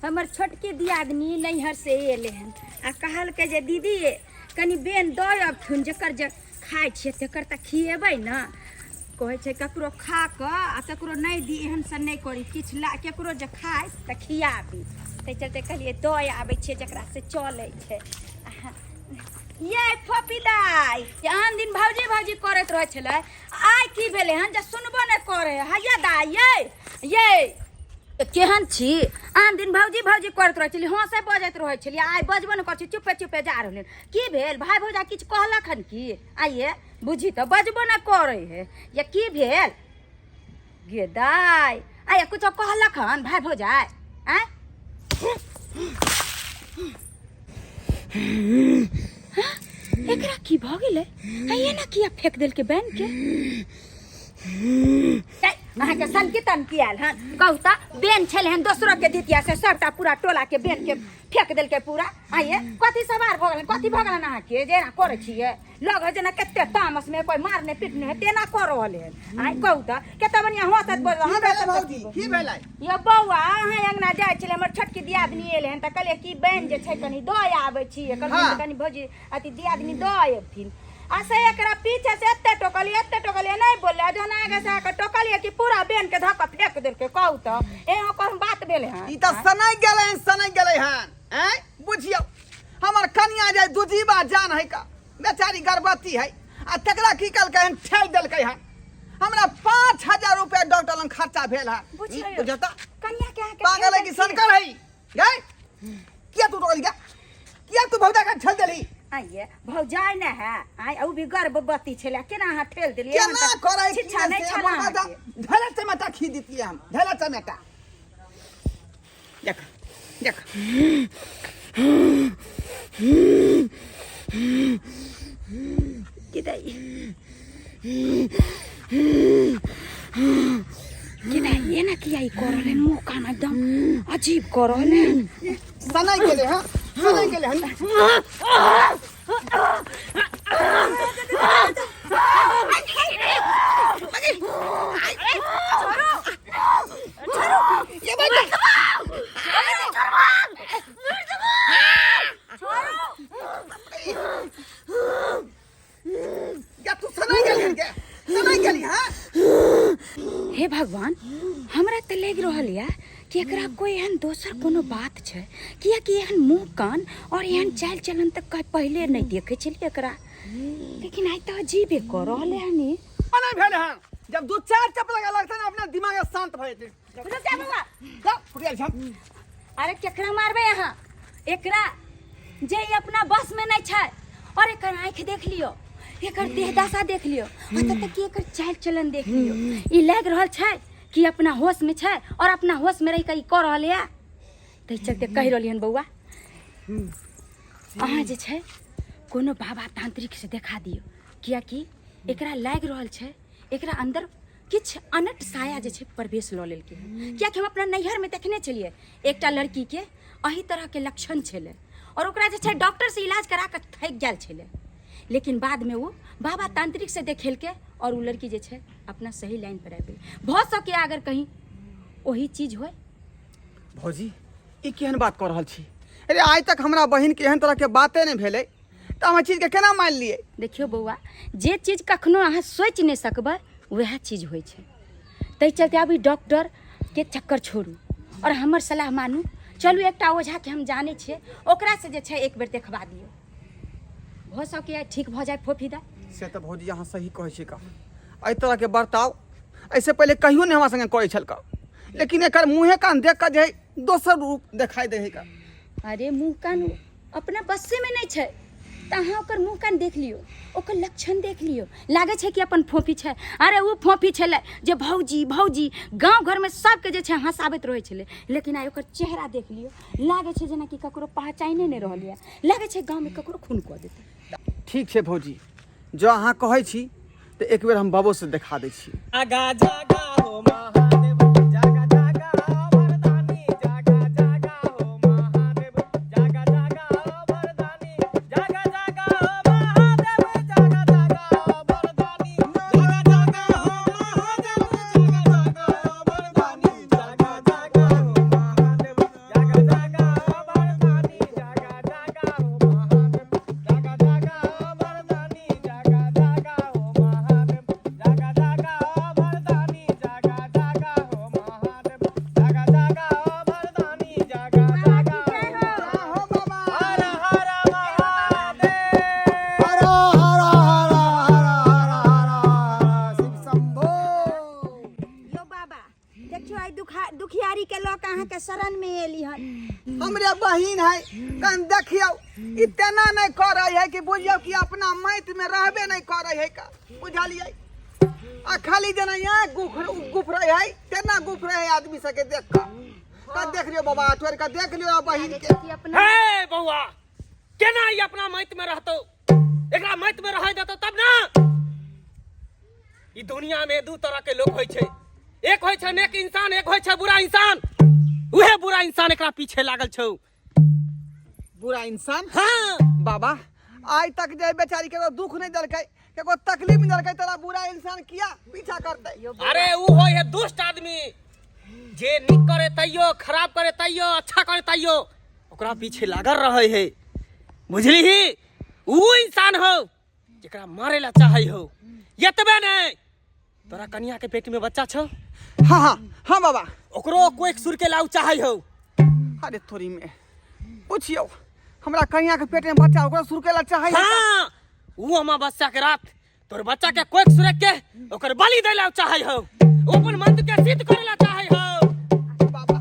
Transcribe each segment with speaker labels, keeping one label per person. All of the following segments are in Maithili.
Speaker 1: हमर छोटकी दियादनी नैहर से एलै हन आ कहलकै जे दीदी कनि बेन दऽ अबथुन, जकर जे खाइ छियै तकर तऽ खिएबै ने। कहै छै ककरो खा कऽ आ ककरो नहि दी, एहन सन नहि करी, किछु ला ककरो जे खाइ तऽ खियाबी। ताहि चलते कहलियै दऽ आबै छियै जकरा से चलै छै। ये फोपी दाइ, आन दिन भौजी भौजी करैत रहै छलै, आइ की भेलै हन जे सुनबो नहि करै हैया दाइ? ये ये केहन छी? आन दिन भौजी भौजी करैत रहै छली, हँसै बजैत रहै छली, आइ बजबो नहि करै छी, चुपे चुपे जा रहलै। की भेल भाय भौजा? किछु कहलक हन की? आइए बुझी तऽ बजबो नहि करै है या, की भेल गे दाइ? आइए कुछो कहलक हन भाय भौजाइ? आँय, एकरा की भऽ गेलै? आइए ना किया फेंक देलकै बैन के? अहाँके सनकी तनकी आयल हन? कहू तऽ, बेन छलै हन दोसरो के दितिया से सबटा पूरा टोला के बेन के फेंक देलकै पूरा। आइए कथी सवार भऽ गेल, कथी भऽ गेल अहाँके जे एना करै छियै? लग है जेना कते तामस में कोई मारने पीटने है तेना कर रहल है। आइ कहू तऽ, कते बढ़िया हंसत बोल
Speaker 2: की
Speaker 1: हमरा
Speaker 2: भेलै
Speaker 1: सब
Speaker 2: भौजी? की भेलै
Speaker 1: यो बौआ? अहाँ अंगना जाइ छलै, हमर छोटकी दियादनी एलै हन तऽ कहलियै कि बहन जे छै कनि दऽ आबै छी। कहलखिन कनि भौजी अथी दियादनी दऽ अबथिन। आ से एकरा पीछे से एते टोकलियै, एते टोकलियै, नहि बोललै। आ जहन आगे से आके टोकलियै कि पूरा बेन के धऽ कऽ फेंक देलकै। कहू तऽ, एहन कहूँ बात भेलै हन?
Speaker 2: ई तऽ सनकि गेलै हन, सनकि गेलै हन। आँय बुझियौ, हमर कनिया जे दुजीबा जान है का, बेचारी गर्भवती है आ तकरा की कहलकै हन? ठेल देलकै हन। हमरा 5000 रुपया डॉक्टर लग खर्चा भेल है।
Speaker 1: बुझियौ।
Speaker 2: बुझियौ तऽ।
Speaker 1: कनिया के अहाँके
Speaker 2: पागल है
Speaker 1: ठेल
Speaker 2: कि
Speaker 1: देलकै?
Speaker 2: शंकर है गए? किया तू टोकल गया? किया तू भौजा के ठेल देली?
Speaker 1: आइए भौजाइ ने है, आइ उ भी गर्भवती छलै, केना अहाँ ठेल देलियै?
Speaker 2: केना करै?
Speaker 1: शिक्षा नहि छल अहाँके।
Speaker 2: ढेला चमेटा खी दितियै हम, ढेला चमेटा। देख देख।
Speaker 1: केना एना किया ई कर रहलै? मुँह कान एकदम अजीब कर रहलै।
Speaker 2: सनाइ गेलै हँ, सनाइ गेलै हन। या तू सनाइ गेली हन के? सनाइ गेली हँ?
Speaker 1: हे भगवान, हमरा तऽ लागि रहल यऽ कि एकरा कोई एहन दोसर कोनो बात छै, कियाकि एहन मुँह कान और एहन चालि चलन तऽ पहिले नहि देखै छलियै एकरा, लेकिन आइ तऽ अजीबे कऽ रहल हन ई।
Speaker 2: नहि भेल हन, जब दू चार चप लगा लगतै ने, अपने दिमाग शांत भऽ जेतै।
Speaker 1: रुक जा बौआ।
Speaker 2: जा, फुटिया छी हम।
Speaker 1: अरे केकरा मारबै अहाँ? एकरा जे ई अपना बस में नहीं छै। और एकर आँखि देख लियो, एकर देह दशा देख लियो, एतऽ तक कि एकर चालि चलन देख लियो। ई लागि रहल छै कि अपना होश में छै और अपना होश में रहि कऽ ई कऽ रहल यऽ? ताहि चलते कहि रहलियै हन बौआ, अहाँ जे छै कोनो बाबा तांत्रिक से देखा दियौ, कियाकि एकरा लागि रहल छै एकरा अंदर किछु अनट साया जे छै प्रवेश लऽ लेलकै हन। कियाकि हम अपना नैहरमे देखने छलियै, एकटा लड़कीके एही तरहके लक्षण छलै और ओकरा जे छै डॉक्टर से इलाज करा कऽ थकि गेल छलै, लेकिन बादमे ओ बाबा तांत्रिक से देखेलकै और ओ लड़की जे छै अपना सही लाइन पर आबि गेलै। भऽ सकै अगर कहीं ओही चीज होय।
Speaker 2: भौजी, ई केहन बात कऽ रहल छी? अरे, आइ तक हमरा बहिन के एहन तरह के बाते नहि भेलै, तऽ हम एहि चीजके केना मानि लियै?
Speaker 1: देखियौ बौआ, जे चीज कखनो अहाँ सोचि नहि सकबै वएह चीज होइ छै। ताहि चलते आब ई डॉक्टरके चक्कर छोड़ू आओर हमर सलाह मानू। चलू, एकटा ओझाके हम जानै छियै, ओकरासँ जे छै एक बेर देखबा दियौ, भऽ सकैए ठीक भऽ जाय फोफी दा।
Speaker 2: से तऽ भौजी अहाँ सही कहै छी का। एहि तरहके बर्ताव एहिसँ पहिले कहियो नहि हमरा संगे करै छल का, लेकिन एकर मुँहे कान देख कऽ जे है दोसर रूप देखाइ दै है का।
Speaker 1: अरे, मुँह कान अपना बस्सेमे नहि छै तऽ अहाँ ओकर मुँह कान देख लियौ, ओकर लक्षण देख लियौ, लागै छै कि अपन फोफी छै? अरे, ओ फोफी छलै जे भौजी भौजी गाँव घरमे सबके जे छै हँसाबैत रहै छलै, लेकिन आइ ओकर चेहरा देख लियौ, लागै छै जेनाकि ककरो पहचाने नहि रहल यऽ, लागै छै गाँवमे ककरो खून कऽ देतै।
Speaker 2: ठीक छै भौजी, जँ अहाँ कहै छी तऽ एक बेर हम बाबोसँ देखा दै छी।
Speaker 3: जागा जागा हो महादेव, जागा जागा हो वरदानी, जागा जागा हो महादेव, जागा जागा हो वरदानी, जागा जागा हो महादेव, जागा जागा हो वरदानी, जागा जागा हो महादेव, जागा जागा हो वरदानी, जागा जागा हो महादेव, जागा जागा।
Speaker 1: एली हन।
Speaker 2: हमरे बहिन है कन देखियौ ई तेना नहीं करे है कि बुझियौ कि अपना माइत में रहबे नहीं करे है का बुझलियै। आ खाली जेना यहाँ गुफ रहे है तेना गुफ रहे है आदमी सबके देख कऽ का देख लियौ बाबा तोड़ कऽ देख लियौ बहिन के।
Speaker 1: कि अपना
Speaker 3: हे बौआ केना ई अपना माइत में रहतौ, एकरा माइत में रहै देतौ तब ना। ई दुनिया में दू तरह के लोग होइ छै, एक होइ छै नेक इंसान, एक होइ छै बुरा इंसान। उहे बुरा इंसान एकरा पीछे लागल छौ।
Speaker 2: बुरा इंसान?
Speaker 3: हाँ।
Speaker 2: बाबा आइ तक जे बेचारी के दुख नहीं देलकै, केको तकलीफ नहीं देलकै, तोरा बुरा इंसान किया पीछा करतै?
Speaker 3: अरे उ होइ है दुष्ट आदमी, जे नीक करे तैयो, खराब करे तैयो, अच्छा करे तैयो, ओकरा पीछे लागल रहे है, बुझली ही? उ इंसान हो जेकरा मारे ला चाहे हो। एतबे नहीं, तोरा कनिया के पेट में बच्चा छौ?
Speaker 2: हाँ हाँ हाँ बाबा।
Speaker 3: ओकरो कोई सुर के लाउ चाहे हो।
Speaker 2: अरे थोड़ी में पूछियो, हमरा कनिया के पेट में बच्चा ओकरो सुर के ला चाहे?
Speaker 3: हाँ, उ हमा बच्चा के रात तोर बच्चा के कोई सुर के ओकर बलि दे ला चाहे हो, उ अपन मंत्र के सिद्ध करे ला चाहे हो।
Speaker 2: बाबा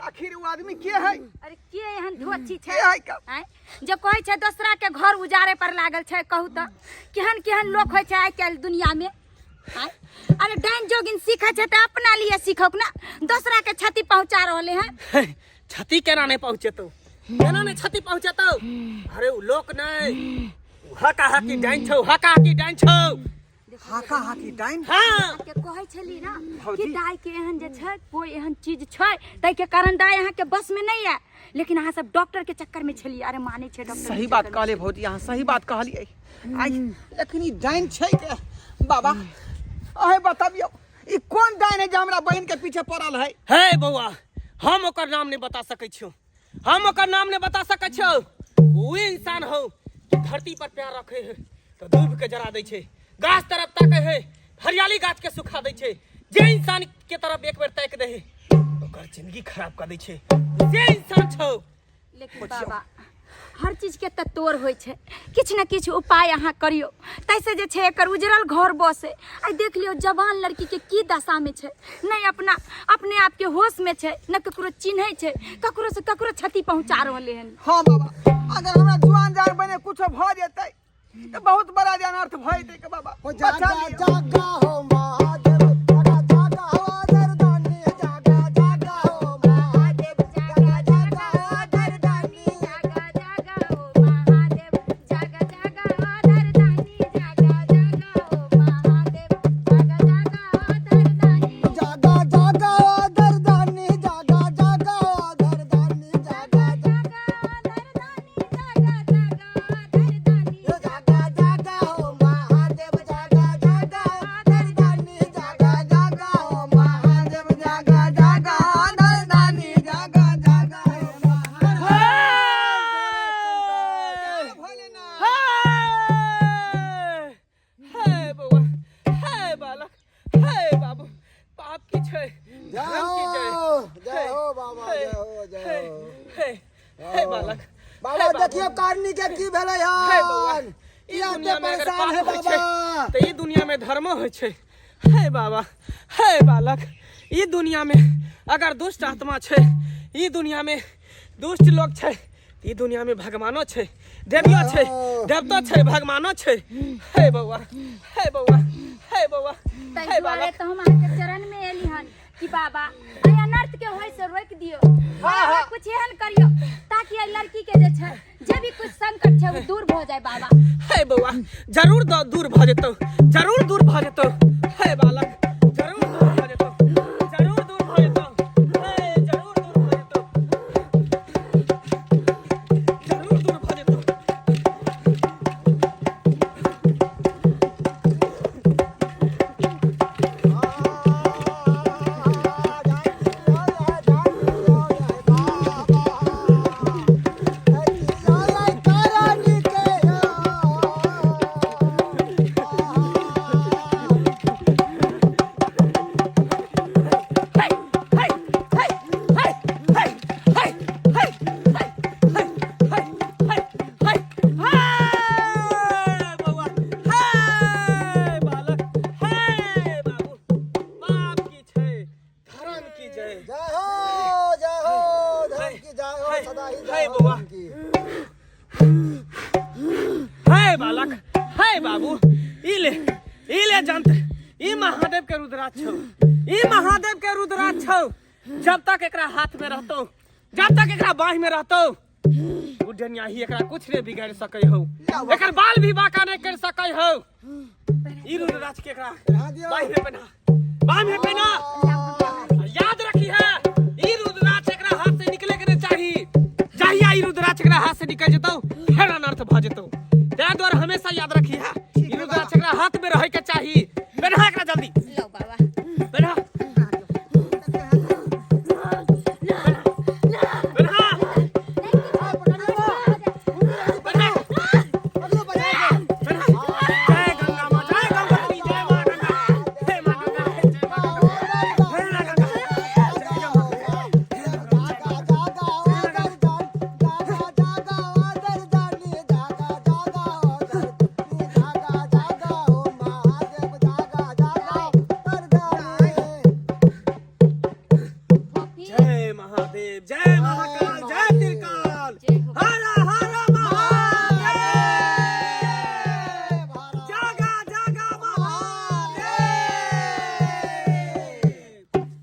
Speaker 2: आखिर उ आदमी के है?
Speaker 1: अरे के एहन धोची छै?
Speaker 2: के है का?
Speaker 1: आँय? जे कहै छै दोसरा के घर उजारे पर लागल छै, कहू तऽ केहन केहन लोक होइ छै आइ काल्हि दुनिया में। आँय? अरे डाइन जोगिन सीखै छै तऽ अपना लिए सीखौक ना, दोसरा के क्षति पहुंचा रहले हैं।
Speaker 3: हे, क्षति केना नहीं पहुंचेतौ, केना नहीं क्षति पहुंचेतौ? अरे उ लोक नहीं, उ हका हकी डाइन छौ, हका हकी डाइन छौ।
Speaker 2: हाका हाकी डाइन?
Speaker 3: हाँ।
Speaker 1: के कहै छली ना
Speaker 2: भौजी।
Speaker 1: कि दाई के एहन जे छै कोई एहन चीज छै ताहि के कारण दाई अहाँ के बस में नहीं है, लेकिन अहाँ सब डॉक्टर के चक्कर में छलियै। अरे मानै छै डॉक्टर
Speaker 2: सही
Speaker 1: के
Speaker 2: बात
Speaker 1: चक्कर में।
Speaker 2: कहलियै भौजी, अहाँ सही बात कहलियै। आइ लेकिन ई डाइन छै के बाबा, अहें बतबियौ ई कोन डाइन है जे हमरा बहिन के पीछे पड़ल है?
Speaker 3: हे बौआ, हम ओकर नाम नहीं बता सकै छियौ, हम ओकर नाम नहीं बता सकै छियौ। उ इंसान हो कि धरती पर प्यार रखे है तो डूब के जरा दै छै, गाछ तरफ ताके है हरियाली गाछ के सुखा दै छै। जे इंसान के तरफ एक बेर ताकि दे है ओकर जिंदगी खराब कर दै छै, से इंसान छौ।
Speaker 1: लेकिन बाबा हर चीज के तऽ तोड़ होइ छै, किछु ने किछु उपाय अहाँ करियौ ताहिसँ जे छै एकर उजड़ल घर बसे। आइ देख लियौ जवान लड़की के की दशा में छै, नहि अपना अपने आप के होश में छै, न ककरो चिन्है छै, ककरो से ककरो क्षति पहुंचा रहलै हन।
Speaker 2: हाँ बाबा, अगर हमरा जुआन जान बने कुछो भऽ जेतै तऽ बहुत बड़ा जे अनर्थ भऽ जेतै के बाबा।
Speaker 4: हो जागा
Speaker 2: बचा लियौ।
Speaker 4: जागा हो महादेव, जागा जागा हो दरदानी, जागा जागा हो महादेव, जागा जागा हो दरदानी,
Speaker 1: जागा जागा हो महादेव, जागा जागा हो दरदानी, जागा जागा हो महादेव, जागा जागा हो दरदानी,
Speaker 4: जागा जागा हो दरदानी, जागा जागा हो दरदानी, जागा
Speaker 1: जागा हो दरदानी, जागा जागा हो दरदानी,
Speaker 4: जागा जागा हो महादेव, जागा जागा दरदानी, जागा जागा हो महादेव, जागा जागा दरदानी, जागा जागा हो महादेव।
Speaker 2: जय भोलेनाथ।
Speaker 3: हे बौआ, हे बालक, हे बाबू, पाप की छै,
Speaker 4: जय
Speaker 3: धर्म की जय।
Speaker 4: हो, जय हो बाबा, जय हो, जय
Speaker 3: हे,
Speaker 4: हो।
Speaker 3: हे, हे बालक,
Speaker 4: बाबा
Speaker 3: हे बाबू।
Speaker 4: देखियो कारनी के की भेलै
Speaker 3: हे बौआ,
Speaker 4: हन,
Speaker 3: ई
Speaker 4: किया
Speaker 3: दुनिया
Speaker 4: एते
Speaker 3: में अगर
Speaker 4: परेशान है
Speaker 3: पाप होइ छै,
Speaker 4: बाबा?
Speaker 3: तऽ ई दुनिया में धर्मो होइ छै। हे बाबा, हे बालक, ई दुनिया में अगर दुष्ट आत्मा छै, ई दुनिया में दुष्ट लोग छै, ई दुनिया में भगवानो छै, देवियो छै, देवतो छै, भगवानो छै। हे बौआ, हे बौआ, हे बौआ,
Speaker 1: ताहि
Speaker 3: हे
Speaker 1: दुआरे
Speaker 3: बालक।
Speaker 1: तऽ हम अहाँके चरण में एली हन कि बाबा एहि अनर्थ के होय से रोकि दियौ, अहाँ कुछ एहन करियौ ताकि एहि लड़की के जे छै जे भी कुछ संकट छै ओ दूर भऽ जाय बाबा।
Speaker 3: हे बौआ, जरूर दूर भऽ जेतौ, जरूर दूर भऽ जेतौ। हे बालक, जरूर दूर भऽ जेतौ, जरूर दूर भऽ जेतौ। हे जरूर दूर भऽ जेतौ, जरूर दूर भऽ जेतौ।
Speaker 4: कारणी के जय हो, सदा ही जय
Speaker 3: हे
Speaker 4: हो
Speaker 3: बौआ।
Speaker 4: उनकी।
Speaker 3: हे बालक, हे बाबू, ई ले, ई ले जंत्र, ई महादेव के रुद्राक्ष छौ, ई महादेव के रुद्राक्ष छौ। जब तक एकरा हाथ में रहतौ, जब तक एकरा बाह में रहतौ, उ डनियाही एकरा कुछ नहीं बिगाड़ सकै हौ, एकर बाल भी बाका नहीं कर सकै हौ। ई रुद्राक्ष के एकरा
Speaker 4: पहना दियौ।
Speaker 3: बाह में पहना, बाह में पहना। याद रखी है, ई रुद्राक्ष एकरा हाथ से निकले के नहीं चाही। जहिया ई रुद्राक्ष एकरा हाथ से निकल जेतौ, फेर अनर्थ भ जेतौ। ताहि दुआरे हमेशा याद रखी है, ई रुद्राक्ष एकरा हाथ में रहे के चाही। पहना एकरा जल्दी।
Speaker 1: लो बाबा।
Speaker 3: पहना, पहना, पहना।
Speaker 4: अगलो बजा दे।
Speaker 3: पहना। जय गंगा माँ, जय गंगोत्री, जय माँ गंगा, हे माँ गंगा, जय माँ गंगा, हे माँ गंगा, जय गंगा।
Speaker 4: जागा जागा ओ दरदान, जागा जागा ओ दरदानी, जागा जागा ओ दरदानी, जागा जागा ओ महादेव, जागा जागा दरदानी।
Speaker 3: जय महादेव, जय महाकाल, जय त्रिकाल, हर हर महादेव, जागा जागा महादेव।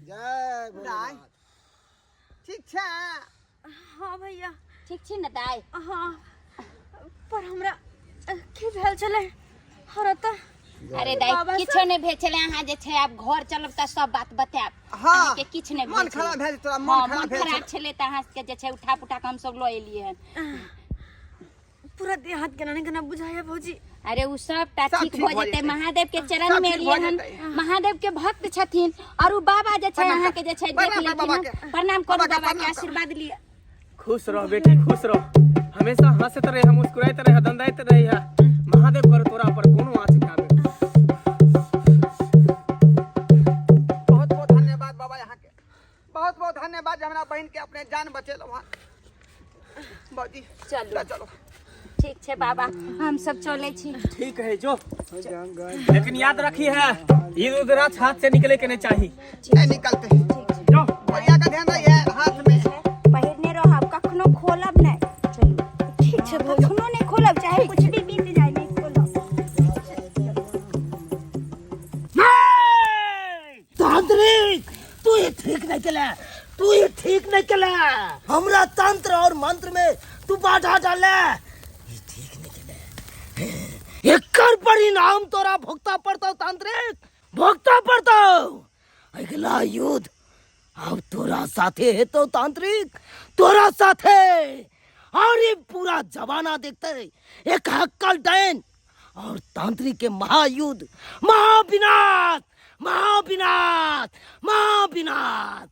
Speaker 4: जय भोलेनाथ।
Speaker 2: ठीक छै?
Speaker 1: हाँ भैया। ठीक छी ने दाइ?
Speaker 5: हाँ, पर हमरा की भेल छलै हमरा तऽ?
Speaker 1: अरे दाइ,
Speaker 5: बाबा।
Speaker 1: किछो नहि भेल छलै। अहाँ जे छै आब घर चलब तऽ सब बात बतायब।
Speaker 2: हाँ।
Speaker 1: अहाँके किछु नहि
Speaker 2: मन
Speaker 1: भेल छलै।
Speaker 2: खराब भेल तोरा, मन
Speaker 1: हाँ,
Speaker 2: खराब
Speaker 1: मन
Speaker 2: भेल
Speaker 1: खराब
Speaker 2: छलै।
Speaker 1: छलै तऽ अहाँके जे छै उठा पुठा कऽ हमसब लऽ एलियै हन।
Speaker 5: पूरा देह हाथ केना ने केना बुझाइया भौजी।
Speaker 1: अरे उ सबटा
Speaker 2: सब
Speaker 1: ठीक
Speaker 2: ठीक
Speaker 1: भऽ
Speaker 2: भऽ
Speaker 1: जेतै।
Speaker 2: जेतै।
Speaker 1: महादेव के चरण
Speaker 2: सब
Speaker 1: में
Speaker 2: ठीक भऽ
Speaker 1: एलियै हन।
Speaker 2: जेतै।
Speaker 1: महादेव के भक्त छथिन और उ बाबा जे छै
Speaker 2: प्रणाम
Speaker 1: अहाँके जे छै देख
Speaker 2: प्रणाम कर
Speaker 1: लेलखिन
Speaker 2: बाबा
Speaker 1: हन।
Speaker 2: के।
Speaker 1: प्रणाम करू
Speaker 2: बाबा के
Speaker 1: बाबा के,
Speaker 2: प्रणाम करू।
Speaker 1: आशीर्वाद लिअ।
Speaker 3: खुश रह बेटी, खुश रह। हमेशा हंसैत रह, मुस्कुराइत रह, दंदाइत रह। महादेव कर तोरा पर कोनो आँच नहि आबे।
Speaker 2: बहुत बहुत धन्यवाद बाबा, यहाँ के बहुत बहुत धन्यवाद जे हमरा बहन के अपने जान बचेलहुँ हँ। बाबूजी।
Speaker 1: चलू।
Speaker 2: चलो।
Speaker 1: ठीक छै बाबा, हम सब चलै छी।
Speaker 3: ठीक है, जो, लेकिन याद रखी है, ई रुद्राक्ष हाथ से निकले के नहीं चाही।
Speaker 2: नहीं निकलते।
Speaker 3: जो।
Speaker 2: भैया का ध्यान रही है हाथ में।
Speaker 1: पहिरने रहब, कखनो खोलब नहि। चलू।
Speaker 5: ठीक छै भौजी।
Speaker 1: कखनो नहि खोलब, चाहे कुछ भी बीत जाए, नहि खोलब।
Speaker 6: तांत्रिक, तू ये ठीक नहीं केले, तू ये ठीक नहीं केले। हमरा तंत्र और मंत्र में तू बाधा डाले, ये ठीक नहीं केले। एकर परिणाम तोरा भुगता पड़तो तांत्रिक, भुगता पड़तो। अगला युद्ध अब तोरा साथे हेतो तांत्रिक, तोरा साथे। और ये पूरा जमाना देखते एक हक्कल डायन और तांत्रिक के महायुद्ध, महाविनाश, महाविनाश, महाविनाश।